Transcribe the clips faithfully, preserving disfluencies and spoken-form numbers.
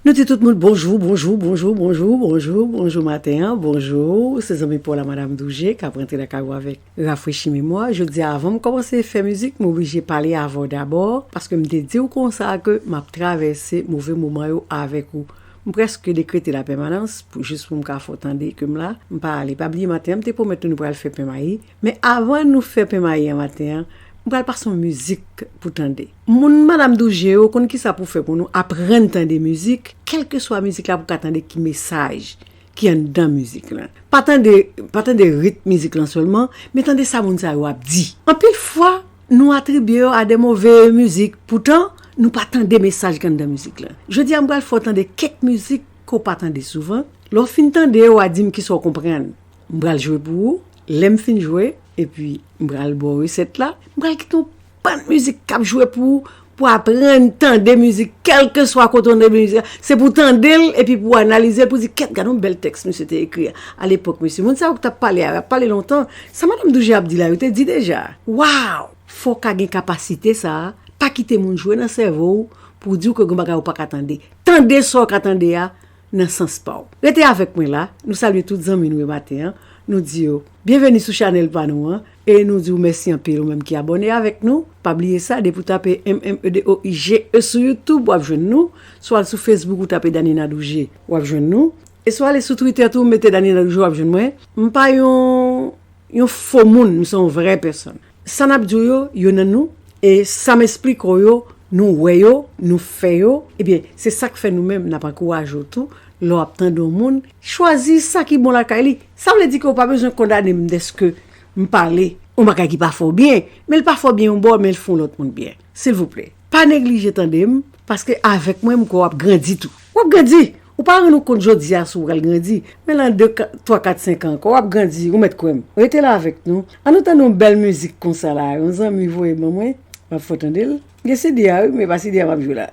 Nou di tout moun bonjou, bonjou, bonjou, bonjou, bonjou, bonjou maten an, bonjou. Se zanmi pa w la, Madam Douje, k ap rantre lakay ou avèk Rafrechi Memwa. Jodi a, avan m kòmanse fè mizik, m oblije pale avè w dabò, paske m te di w konsa ke m ap travèse move moman yo avèk ou. M prèske dekrete lapèmanans pou, jis pou m ka fè w tande ke m la. M pa ale. Pa bliye maten an, m te pwomèt nou nou pral fè pen mayi. Men avan nou fè pen mayi an maten an, m pral pase yon mizik pou tande. Moun Madam Douje yo konn kisa pou fè pou nou aprann tande mizik, kèlkeswa mizik la pou ka tande ki mesaj ki anndan mizik lan. Pa tande, pa tande ritm mizik lan sèlman, men tande sa moun sa yo ap di. Anpil fwa, nou atribye yo a de move mizik, poutan nou pa tande mesaj ki anndan mizik lan. Jodi a, m pral fè w tande kèk mizik ke w pa tande souvan. Lè w fin tande yo, w a di m kisa w konprann. M pral jwe pou ou. Lè m fin jwe, epi m pral ba w resèt la, m pral kite yon bann mizik k ap jwe pou ou, pou aprann tande mizik, kèlkeswa kote w tande mizik la. Se pou w tande l, epi pou w analize l, pou w di, "Kèt, gade yon bèl tèks misye te ekri a lepòk, mesye." Moun sa yo k t ap pale a, y ap pale lontan. Sa Madam Douje ap di la, yo te di deja. Waw! Fò w ka gen kapasite sa a, pa kite moun jwe nan sèvo w pou w di w ke gen bagay ou pa ka tande. Tande sa w ka tande a, nan sans pa w. Rete avèk mwen la, nou salye tout zanmi nou yo maten an, nou di yo byenveni sou chanèl pa nou an, e nou di w mèsi anpil ou menm ki abòne avèk nou. Pa bliye sa, depi w tape M M E D O I G E sou YouTube, w ap jwenn nou. Si w al sou Facebook, ou tape Danina Douje, w ap jwenn nou. E si w ale sou Twitter tou, ou mete Danina Douje, w ap jwenn mwen. M pa yon, yon fo moun, m se yon vrè pèsòn. Sa n ap di w yo, yo nan nou, e sa m esplike w yo, nou wè yo, nou fè yo, ebyen, se sa k fè nou menm n ap ankouraje w tou, lè w ap tande yon moun, chwazi sa ki bon lakay li. Sa vle di ke w pa bezwen kondane m dèske m pale yon bagay ki pa fè w byen, men l pa fè w byen yon bò, men l fè yon lòt moun byen. Silvouplè, pa neglije tande m, paske avèk mwen, m kwè w ap grandi tou. W ap grandi! Ou pa rann ou kont jodi a si w pral grandi, men nan de, ka-, twa, kat, senk an ankò, w ap grandi, ou mèt kwè m. Rete la avèk nou. Ann nou tande yon bèl mizik konsa la, yon zanmi voye ban mwen, m ap fè w tande l. Gen C D a wi, men pa C D a m ap jwe la.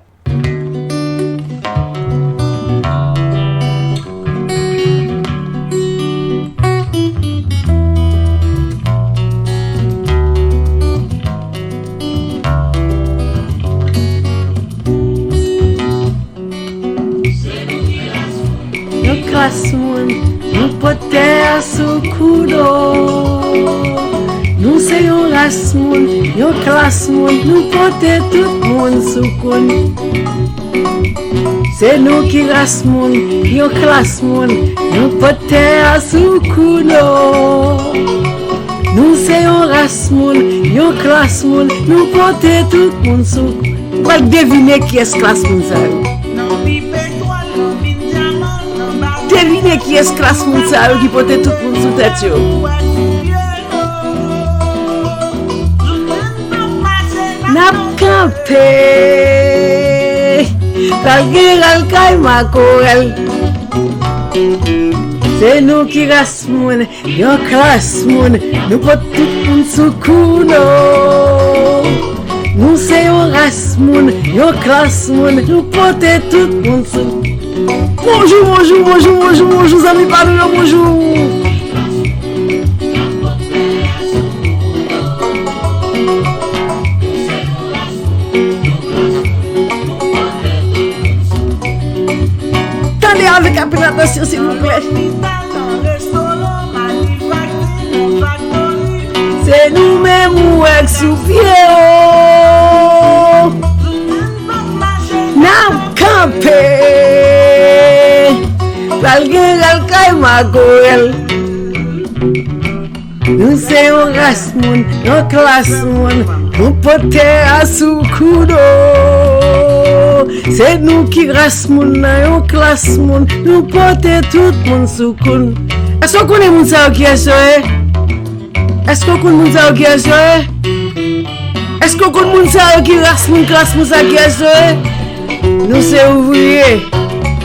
Yon klas moun, nou pote tè a sou kou nou. Nou se yon ras moun, yon klas moun, nou pote tout moun sou kou n. Se nou ki ras moun, yon klas moun, nou pote tè a sou kou nou. Nou se yon ras moun, yon klas moun, nou pote tout moun sou. Ou pral devine kiyès klas moun sa yo. Devine kiyès klas moun sa yo ki pote tout moun sou tèt yo. N ap kanpe, pral gen ral kay makorèl. Se nou ki ras moun, yon klas moun, nou pot tout moun sou kou nou. Nou se yon ras moun, yon klas moun, nou pote tout moun sou. Bonjou, bonjou, bonjou, bonjou, bonjou, zanmi pa nou yo, bonjou. Tande avèk anpil atansyon, silvouplè. Se nou menm ou wè k sou pye yo. N ap kanpe. Pral gen ral kay makorèl. Nou se yon ras moun, yon klas moun, nou pote tè a sou kou nou. Se nou ki ras moun nan yon klas moun, nou pote tout moun sou kou n. Èske w konnen moun sa yo kiyès yo ye? Èske w konn moun sa yo kiyès yo ye? Èske w konn moun sa yo ki ras moun, klas moun sa kiyès yo ye? Nou se ouvriye.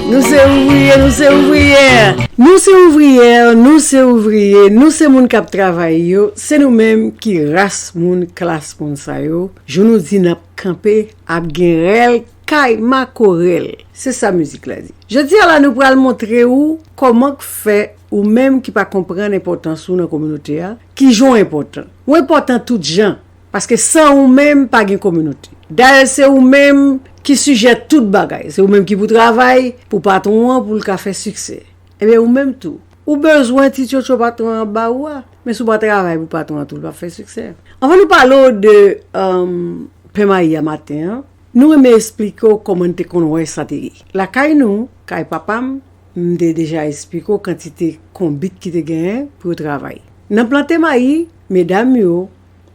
Nou se ouvriye, nou se ouvriyè. Nou se ouvriyè, nou se ouvriye, nou se moun k ap travay yo, se nou menm ki ras moun, klas moun sa yo. Jou nou di n ap kanpe, ap gen rèl kay makorèl. Se sa mizik la di. Jodi a la, nou pral montre ou kòman k fè ou menm ki pa konprann enpòtans ou nan kominote a, ki jan w enpòtan. Ou enpòtan tout jan. Paske san ou menm, pa gen kominote. Dayè, se ou menm ki sijè tout bagay. Se ou menm ki pou travay pou patwon an pou l ka fè siksè. Ebyen, ou menm tou. Ou bezwen ti tchotcho patwon an ba ou a, men si w pa travay pou patwon an tou, l p ap fè siksè. Anvan nou pale w de, um, pen mayi a maten an, nou renmen esplike w kòman n te konn wè sa te ye. Lakay nou, kay papa m, m te deja esplike w kantite konbit ki te genyen pou yo travay. Nan plante mayi, medam yo,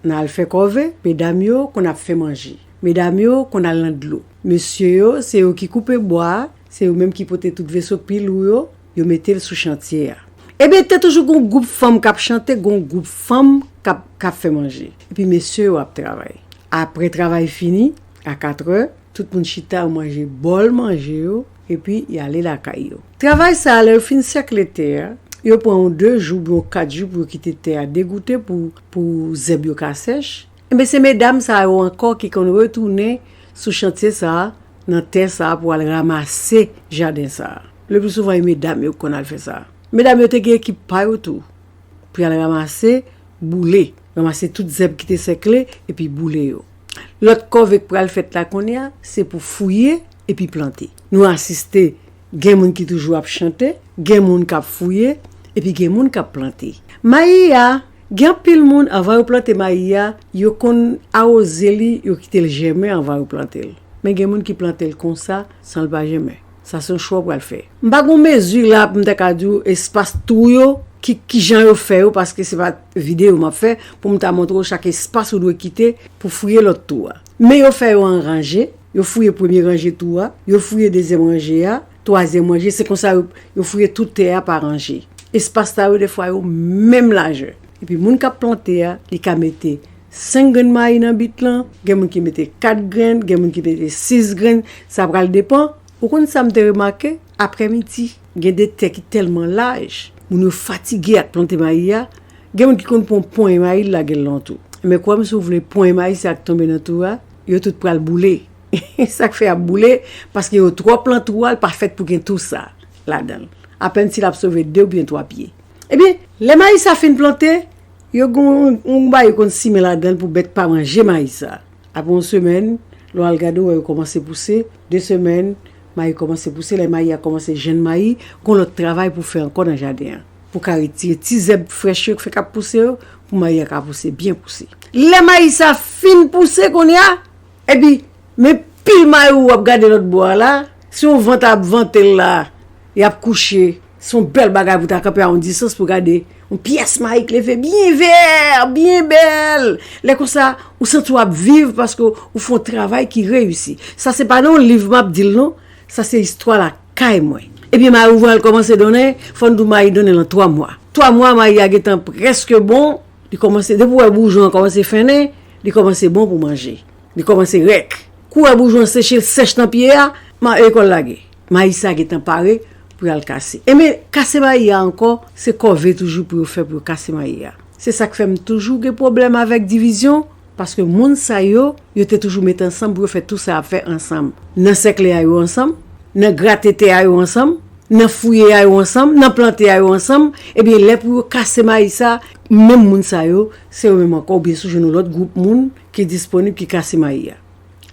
nan al fè kòve, medam yo konn ap fè manje. Medam yo konn al nan dlo. Mesye yo, se yo ki koupe bwa a, se yo menm ki pote tout veso pi lou yo, yo mete l sou chantye a. Ebyen, te toujou gon gwoup fanm k ap chante, gon gwoup fanm k ap, k ap fè manje. Epi mesye yo ap travay. Apre travay fini, a katrè, tout moun chita, yo manje bòl manje yo, epi y ale lakay yo. Travay sa a, lè yo fin sèkle tè a, yo pran yon de jou, oubyen yon kat jou pou yo kite tè a degoute pou, pou zèb yo ka sèch. Enben, se medam sa yo ankò ki konn retounen sou chantye sa a, nan tè sa a, pou al ranmase jaden sa a. Le pli souvan, e medam yo ki konn al fè sa. Medam yo te gen ekip pa yo tou, pou y al ranmase boule, ranmase tout zèb ki te sèkle, epi boule yo. Lòt kòve k pral fèt la kounye a, se pou fouye epi plante. Nou asiste, gen moun ki toujou ap chante, gen moun k ap fouye, epi gen moun k ap plante. Mayi a, gen anpil moun, anvan yo plante mayi a, yo konn awoze li, yo kite l jèmen anvan yo plante l. Men gen moun ki plante l konsa, san l pa jèmen. Sa se yon chwa w pral fè. M pa gon mezi la pou m ta ka di w espas tou yo, ki, kijan yo fè yo, paske se pa videyo m ap fè pou m ta montre w chak espas ou dwe kite pou fouye lòt tou a. Men yo fè yo an ranje, yo fouye premye ranje tou a, yo fouye dezyèm ranje a, twazyèm ranje, se konsa yo, yo fouye tout tè a pa ranje. Espas sa yo, defwa, yo menm lajè. Epi moun k ap plante a, li ka mete senk grenn mayi nan bit lan, gen moun ki mete kat grenn, gen moun ki mete sis grenn, sa pral depann. Ou konn sa m te remake? Aprèmidi, gen de tè ki tèlman laj, moun yo fatige ak plante mayi a, gen moun ki konn pran ponnyen mayi lage l nan tou. Men kwè m, si w vle ponnyen mayi sa k tonbe nan tou a, yo tout pral boule. Sa k fè y ap boule, paske yo twò pran tou a, l pa fèt pou gen tou sa ladan l. Apèn si l ap sove de oubyen twa pye. Ebyen, lè mayi sa fin plante, yo gen yon, yon bagay yo konn simen ladan l pou bèt pa manje mayi sa. Apre yon semèn, lè w al gade, w wè yo kòmanse pouse. De semèn, mayi kòmanse pouse. Lè mayi a kòmanse jwenn mayi, gon lòt travay pou fè ankò nan jaden an. Pou ka retire ti zèb frèch yo k fèk ap pouse yo, pou mayi a ka pouse, byen pouse. Lè mayi sa fin pouse kounye a, epi, men pil mayi ou ap gade lòt bò a la, se yon vant ap vante l la, y ap kouche, se yon bèl bagay pou ta kanpe a yon distans pou gade yon pyès mayi k leve byen vè, byen bèl. Lè konsa, ou santi w ap viv paske ou fè yon travay ki reyisi. Sa se pa nan yon liv m ap di l non, sa se istwa lakay mwen. Ebyen, mayi ou al kòmanse donnen, fò n di w mayi donnen lan twa mwa. Twa mwa, mayi a gentan prèske bon, li kòmanse, depi w wè boujou an kòmanse fennen, li kòmanse bon pou manje. Li kòmanse rèk. Kou w wè boujou an seche, l sèch nan pye a, ma, e kò l lage. Mayi sa gentan pare pou y al kase. Enben, kase mayi a ankò, se kòve toujou pou yo fè pou yo kase mayi a. Se sa k fè m toujou gen pwoblèm avèk divizyon, paske moun sa yo, yo te toujou met ansanm pou yo fè tou sa y ap fè ansanm. Nan sèkle a yo ansanm, nan grate tè a yo ansanm, nan fouye a yo ansanm, nan plante a yo ansanm, ebyen, lè pou yo kase mayi sa, menm moun sa yo, se yo menm ankò, oubyen si w jwenn yon lòt gwoup moun ki disponib ki kase mayi a.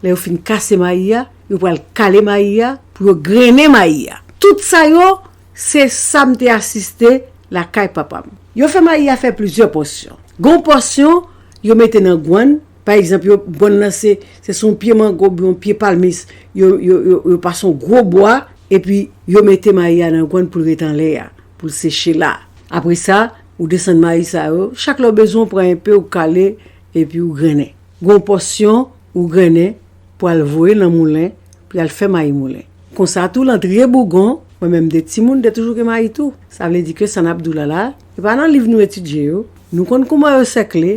Lè yo fin kase mayi a, yo pral kale mayi a pou yo grennen mayi a. Tout sa yo, se sa m te asiste lakay papa m. Yo fè mayi a fè plizyè pòsyon. Gon pòsyon, yo mete nan gwann, pa egzanp, yo, gwann nan se, se sou yon pye mango oubyen yon pye palmis, yo, yo, yo, yo pase yon gwo bwa, epi yo mete mayi a nan gwann pou l ret anlè a, pou l seche la. Apre sa, ou desann mayi sa yo, chak lè w bezwen, w pran enpe, ou kale, epi ou grennen. Gon pòsyon ou grennen pou al voye nan moulen, pou y al fè mayi moulen. Konsa tou, lantre Bougon, mwen menm m te timoun, te toujou gen mayi tou. Sa vle di ke sa n ap di w la la, se pa nan liv nou etidye yo. Nou konn kouman yo sèkle,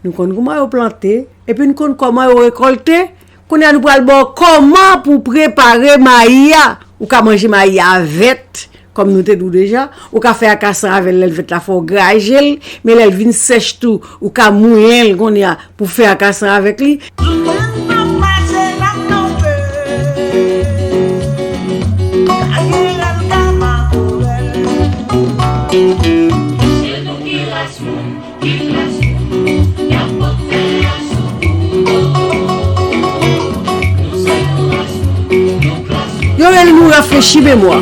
nou konn kouman yo plante, epi nou konn kòman yo rekòlte. Kounye a nou pral ba w kòman pou w prepare mayi a. Ou ka manje mayi a vèt, kòm nou te di w deja, ou ka fè akasan avè l, lè l vèt la fò w graje l, men lè l vin sèch tou, ou ka moulen l kounye a pou fè akasan avèk li. Jounen m ap mache, m ap tonbe. Ka gen rèl, ka makourèl. Se nou ki ras moun, ki klas moun, y ap pote asou nou. Nou se yon ras Rafrechi memwa.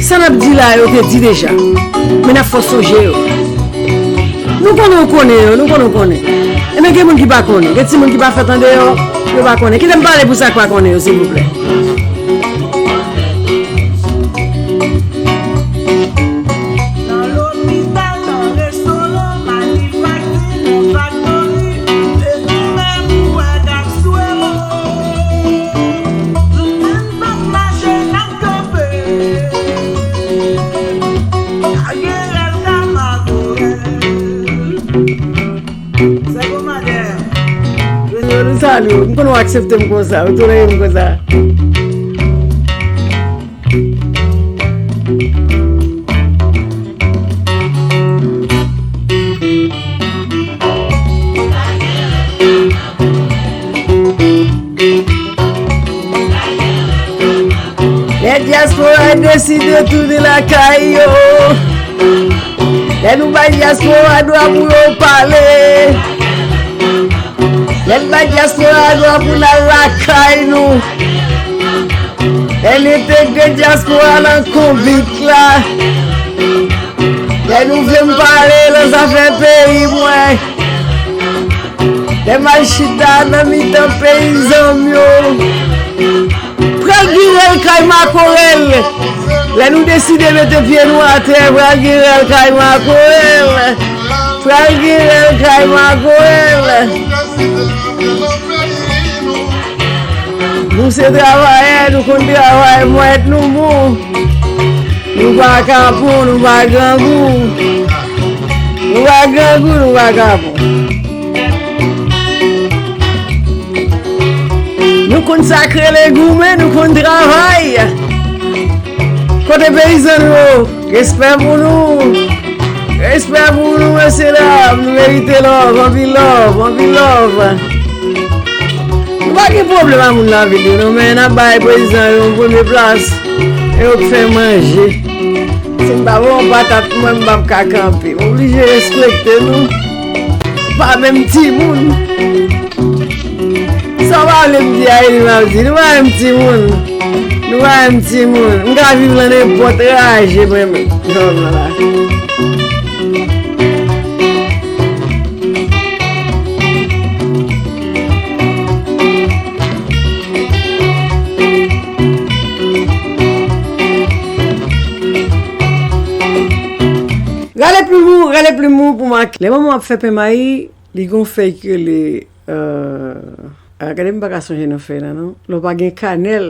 Sa n ap di la, yo te di deja. Men n ap fè w sonje yo. Nou konnen w konnen yo, nou konnen w konnen. Enben, gen moun ki pa konnen. Gen timoun ki pa fèt andeyò, yo pa konnen. Kite m pale pou sa k pa konnen yo, silvouplè. Nan lopital, nan restoran, manifakti, nan faktori, se nou menm ou wè k ap swe w. Jounen n ap mache, n ap kanpe. Ka gen rèl, ka makorèl. Sè Komadè. Yo, nou salye w. M konnen w aksepte m konsa, ou tolere m konsa. Lè dyaspora deside tounen lakay yo, lè nou bay dyaspora dwa pou yo pale, lè n bay dyaspora dwa pou n al lakay nou, lè n entegre dyaspora nan konbit la, lè nou vle m pale nan zafè peyi mwen, lè m al chita nan mitan peyizan m yo. Pral gen rèl kay makorèl. Lè nou deside mete pye nou atè, pral gen rèl kay makorèl. Pral gen rèl kay makorèl. Nou se travayè, nou konn travay, mwen nou bon. Nou pa kapon, nou pa grangou. Nou pa grangou, nou pa kapon. Nou konn sa k rele goumen, nou konn travay. Kote peyizan nou yo? Respè pou nou. Respè pou nou, mesye dam. Nou merite love, anpil love, anpil love. Nou pa gen pwoblèm ak moun lavil yo, non, men n ap bay peyizan yo yon premye plas. E yo k fè manje. Si m pa ba w patat, mwen, m p ap ka kanpe. M oblije respekte nou. Pa menm timoun. Sa w pa vle m di a, e li m ap di. Nou pa menm timoun. Nou pa menm timoun. M ka viv nan nenpòt raje, mwen menm. Jan m la. Rale plim ou, rale plim ou pou m ak. Lè manman w ap fè pen mayi, li gon fèy ki rele, euh, ah, gade m pa ka sonje non fèy la non. Lè w pa gen kanèl,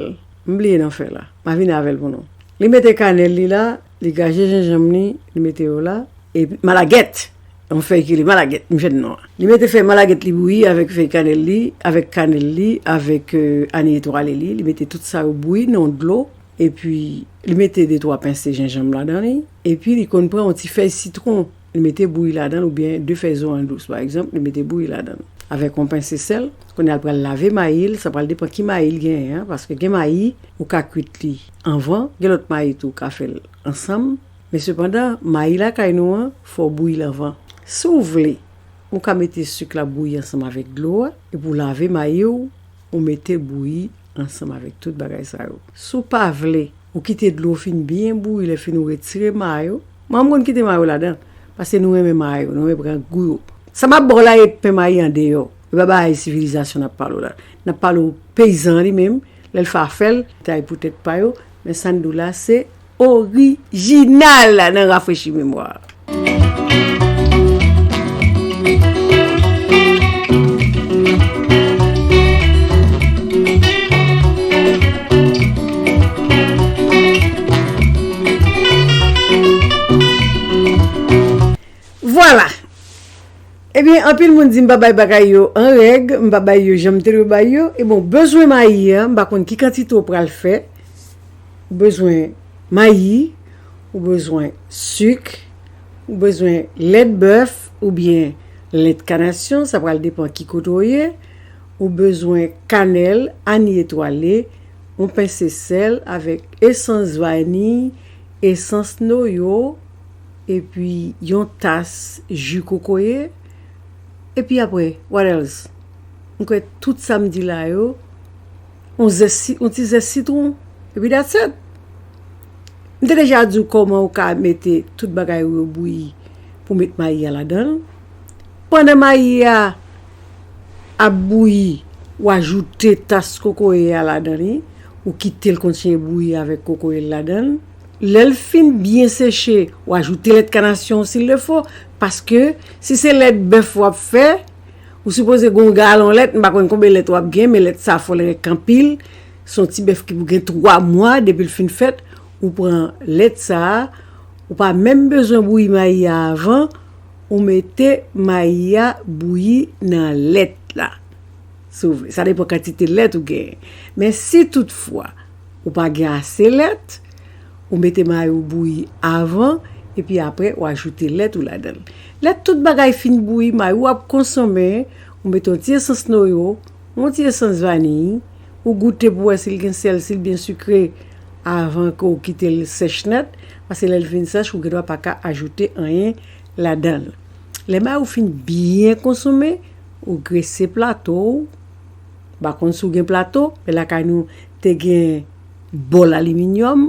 m bliye non fèy la. M a vin avè l pou nou. Li mete kanèl li la, li graje jenjanm li, li mete yo la, epi malagèt. Yon fèy ki rele malagèt, m jwenn non an. Li mete fèy malagèt li bouyi avèk fèy kanèl li, avèk kanèl li, avèk, euh, ani etwale li, li mete tout sa yo bouyi nan dlo, epi li mete de twa pense jenjanm ladan li, epi li konn pran yon ti fèy sitwon, li mete bouyi ladan l, oubyen de fèy zorann dous, pa egzanp, li mete bouyi ladan l. Avèk yon pense sèl, kounye a l pral lave mayi l, sa pral depann ki mayi l genyen an, paske gen mayi, ou ka kwit li anvan, gen lòt mayi tou, ou ka fè l ansanm, men sepandan, mayi lakay nou an, fò w bouyi l anvan. Si w vle, ou ka mete sik la bouyi ansanm avèk dlo a, epi w lave mayi w, ou mete l bouyi ansanm avèk tout bagay sa yo. Si w pa vle, ou kite dlo fin byen bouyi, lè fini w retire mayi w. Mwen, m konn kite mayi w ladan, paske nou renmen mayi w, nou renmen pran gou yo. Sa m ap ba w la, e pen mayi andeyò. E pa bagay sivilizasyon n ap pale w la. N ap pale w peyizan an li menm, lè l fè afè l, tay pou tèt pa yo, men sa n di w la, se orijinal nan rafrechi memwa. Vwala. Ebyen, anpil moun di m pa bay bagay yo an règ, m pa bay yo jan m te dwe bay yo. E bon, bezwen mayi a, m pa konn ki kantite w pral fè. Ou bezwen mayi, ou bezwen sik, ou bezwen lèt bèf oubyen lèt kanasyon, sa pral depann ki kote w ye. Ou bezwen kanèl, ani etwale, yon pense sèl avèk esans vaniy, esans noyo, epi yon tas ji kokoye. Epi apre, what else? M kwè tout sa m di la yo, yon zès si-, yon ti zès sitwon. Epi that's it. M te deja di w kòman ou ka mete tout bagay ou yo bouyi pou w met mayi a ladan l. Pandan mayi a ap bouyi, w ajoute tas kokoye a ladan li, ou kite l kontinye bouyi avèk kokoye l ladan l. Lè l fin byen seche, w ajoute lèt kanasyon w si l le fo, paske si se lèt bèf w ap fè, ou sipoze gen yon galon lèt, m pa konn konbyen lèt w ap gen, men lèt sa fò l rèk anpil. Se yon ti bèf ki pou gen twa mwa depi l fin fèt. Ou pran lèt sa a, ou pa menm bezwen bouyi mayi a avan, ou mete mayi a bouyi nan lèt la. Si w vle, sa depan kantite lèt ou genyen. Men si toutfwa ou pa gen ase lèt, ou mete mayi w bouyi avan, epi apre ou ajoute lèt ou ladan l. Lè tout bagay fin bouyi, mayi w ap konsonmen, ou mete yon ti esans noyo, yon ti esans vaniy, ou goute pou wè si l gen sèl, si l byen sikre, avan ke w kite l sèch nèt, paske lè l fin sèch, ou gendwa pa ka ajoute anyen ladan l. Lè mayi w fin byen konsonmen, ou grese plato w. M pa konn si w gen plato, men lakay nou te gen bòl aliminyòm.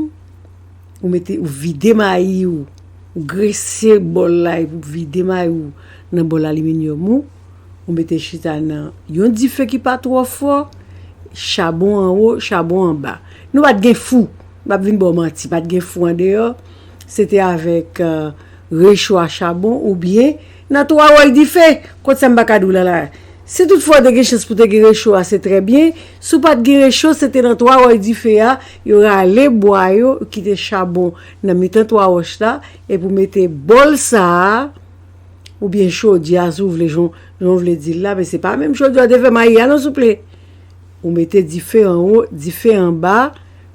Ou mete, ou vide mayi w, ou grese bòl la epi ou vide mayi w nan bòl aliminyòm ou. Ou mete chita nan yon dife ki pa twò fò, chabon anwo, chabon anba. Nou pa t gen fou, m p ap vin ba w manti, pa t gen fou andeyò. Se te avèk, euh, recho a chabon oubyen nan twa wòy dife, kot sa m pa ka di w la la. Si toutfwa w te gen chans pou te gen recho a, se trè byen. Si w pa t gen recho, se te nan twa wòy dife a, yo rale bwa yo, kite chabon nan mitan twa wòch la, epi w mete bòl sa a, oubyen chodyè a, si w vle, jan, jan w vle di l la, men se pa menm chodyè w te fè mayi a non, souple. Ou mete dife anwo, dife anba,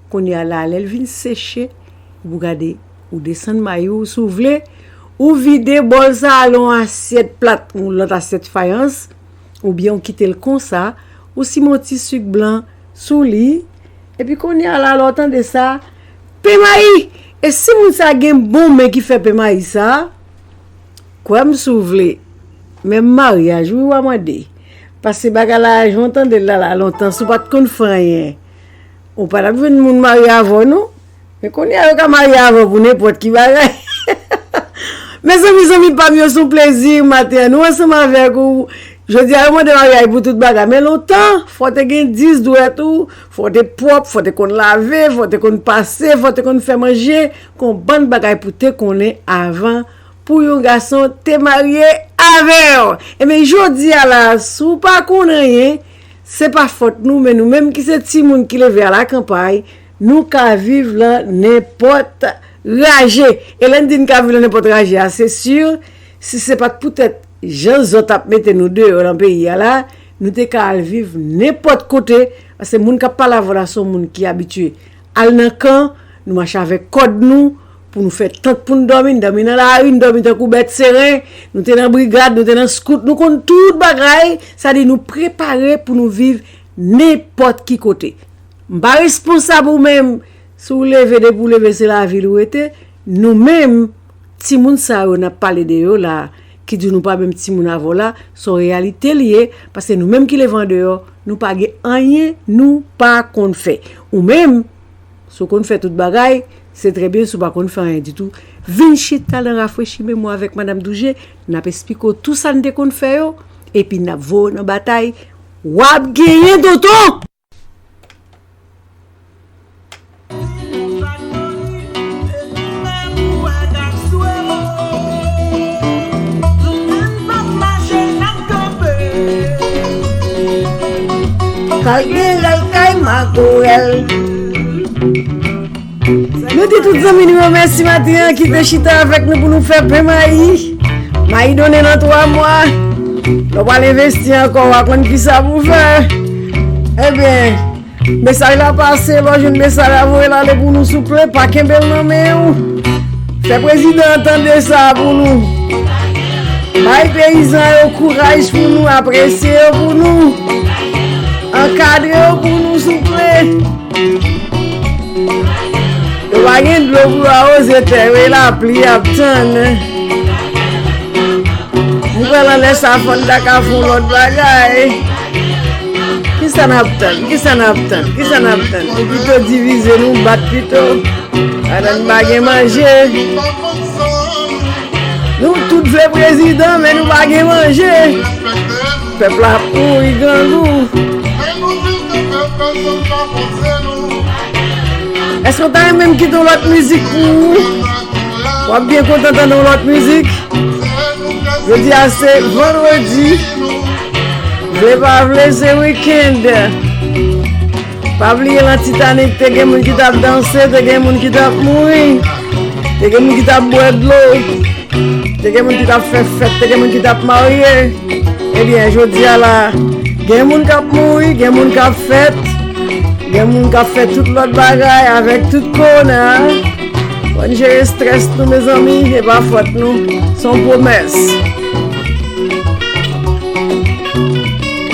kounye a la, lè l vin seche, ou gade, ou desann mayi w, si w vle, ou vide bòl sa a lan yon asyèt plat, yon lòt asyèt fayans, oubyen ou kite l konsa, ou simen yon ti sik blan sou li, epi kounye a la, lè w tande sa, pen mayi! E si moun sa gen bon men ki fè pen mayi sa, kwè m si w vle, menm maryaj, wi, w a mande. Paske bagay la, jan w tande l la, la lontan, si w pa t konn fè anyen, ou pa t ap jwenn moun marye avè w, non. Men kounye a, yo ka marye avè w pou nenpòt ki bagay. Mezanmi, zanmi pa m yo, se yon plezi maten an. Nou ansanm avèk ou. Jodi a, yo mande maryaj pou tout bagay. Men lontan, fò w te gen dis dwèt ou, fò w te pwòp, fò w te konn lave, fò w te konn pase, fò w te konn fè manje. Gen yon bann bagay pou w te konnen avan pou yon gason te marye avè w. Ebyen, jodi a la, si w pa konn anyen, se pa fòt nou, men nou menm ki se timoun ki leve a la kanpay, nou ka viv lan nenpòt raje. E lè n di n ka viv lan nenpòt raje a, se si, si se pa t poutèt jan zòt ap mete nou deyò lan peyi a la, nou te ka al viv nenpòt kote, paske moun k ap pale avè w la se yon moun ki abitye al nan kan, nou mache avèk kòd nou, pou nou fè tant pou n dòmi, n dòmi nan lari, n dòmi tankou bèt seren, nou te nan brigad, nou te nan skout, nou konn tout bagay, sa di nou prepare pou nou viv nenpòt ki kote. M pa responsab ou menm, si w leve, depi w leve, se lavil ou rete, nou menm, timoun sa yo n ap pale de yo la, ki di nou pa menm timoun avè w la, se yon reyalite l ye, paske nou menm ki leve andeyò, nou pa gen anyen nou pa konn fè. Ou menm, si w konn fè tout bagay, se trè byen, si w pa konn fè anyen ditou, vin chita nan Rafrechi Memwa avèk Madam Douje, n ap esplike w tou sa n te konn fè yo, epi n ap voye w nan batay, w ap genyen, tonton! Kay gen lè l kay makorèl. Nou di tout zanmi nou yo mèsi maten an ki te chita avèk nou pou nou fè pen mayi. Mayi donnen nan twa mwa. Lè w pral envesti ankò, w a konn kisa pou w fè. Ebyen, mesaj la pase, lè w jwenn mesaj la, voye l ale pou nou souple, pa kenbe l nan men w. Fè prezidan an tande sa pou nou. Bay peyizan yo kouraj pou nou, apresye yo pou nou. Ankadre yo pou nou, souple. Yo pa gen dlo pou yo awoze tè yo, e lapli y ap tann. M kwè lanlè sa fò n ta ka fè yon lòt bagay. Kisa n ap tann? Kisa n ap tann? Kisa n ap tann? Ou pito divize nou, bat pito. Pandan n pa gen manje. Nou tout vle prezidan, men nou pa gen manje. Pèp la ap mouri grangou. Èske w ta renmen m kite yon lòt mizik pou ou? W ap byen kontan tande yon lòt mizik. Jodi a se vandredi. Vle pa vle, se wikenn. Pa bliye, nan Titanik, te gen moun ki t ap danse, te gen moun ki t ap mouri, te gen moun ki t ap bwè dlo, te gen moun ki t ap fè fèt, te gen moun ki t ap marye. Ebyen, jodi a la, gen moun k ap mouri, gen moun k ap fèt, gen moun k ap fè tout lòt bagay avèk tout kowona. Fò n jere estrès nou, mezanmi, e pa fòt nou. Se yon pwomès.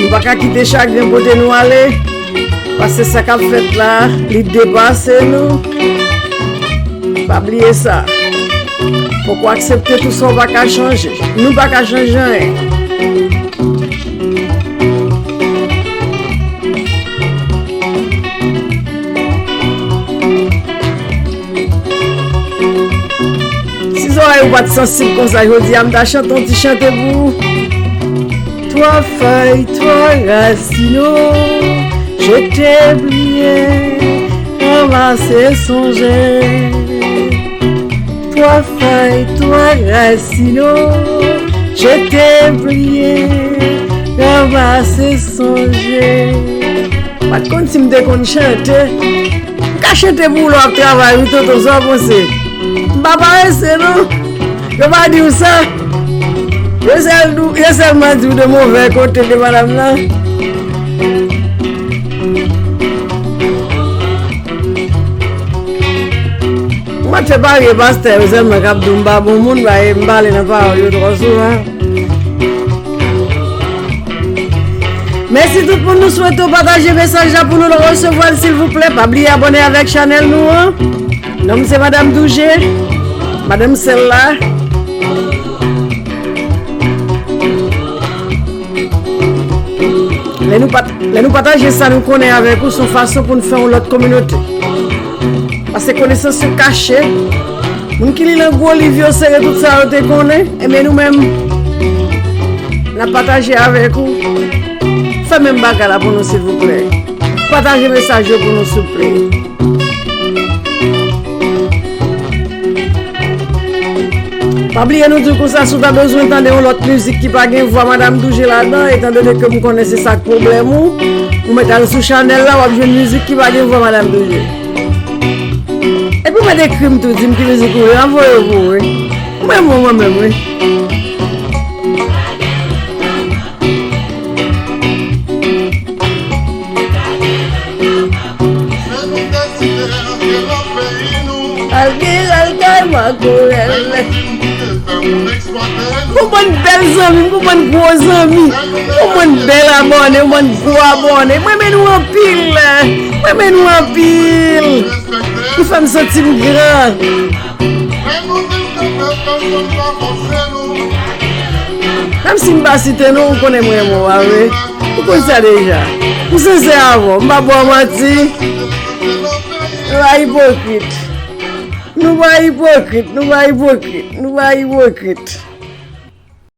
Nou pa ka kite chagren pote nou ale, paske sa k ap fèt la, li depase nou. Pa bliye sa. Fòk w aksepte tou sa w pa ka chanje. Nou pa ka chanje anyen. Si zòrèy ou pa t sansib konsa jodi a, m ta chante yon ti chante pou ou. Trois feuilles, trois racines, je t'ai oublié, ranmase, sonje. Trois feuilles, trois racines, je t'ai oublié, ranmase, sonje. M pa t konn si m te konn chante. M ka chante pou ou lè w ap travay, wi, tonton, sa w panse? M pa parese, non. Yo pa di w sa. Yo sèl, yo sèlman di w de movè kote de madanm nan. Mwen te pa vye pastè yo sèlman k ap di w m pa bon moun, m pa, m pa ale nan pawòl yo twò souvan. Mèsi tout moun, nou swete w pataje mesaj la pou nou, nou resevwa l silvouplè. Pa bliye abòne avèk chanèl nou an. Non m se Madanm Douje, Madanm Sèl la. Lè nou pat-, lè nou pataje sa nou konnen avèk ou, se yon fason pou n fè yon lòt kominote. Paske konesans yo kache. Moun ki li nan gwo liv yo, sere tout sa yo te konnen. Ebyen, nou menm, n ap pataje avèk ou. Fè menm bagay la pou nou, silvouplè. Pataje mesaj yo pou nou, souple. Pa bliye nou di w konsa, si w ta bezwen tande yon lòt mizik ki pa gen vwa Madanm Douje ladan, etandone ke m konnen se sa k pwoblèm ou, ou mèt al sou chanèl la, w ap jwenn mizik ki pa gen vwa Madanm Douje. Epi w mèt ekri m tou, di m ki mizik ou vle, m ap voye yo pou ou, wi. Mwen menm, mwen menm, wi. Al gen al kay makorèl. Yon bann bèl zanmi, yon bann gwo zanmi, yon bann bèl abòne, yon bann gwo abòne. Mwen renmen nou anpil. Mwen renmen nou anpil. Ou fè m santi m gran. Menm si m pa site non, ou konnen m renmen w, pa vre? Ou konn sa deja. M sensè avè w, m pa ba w manti. Nou pa ipokrit. Nou pa ipokrit, nou pa ipokrit, nou pa ipokrit.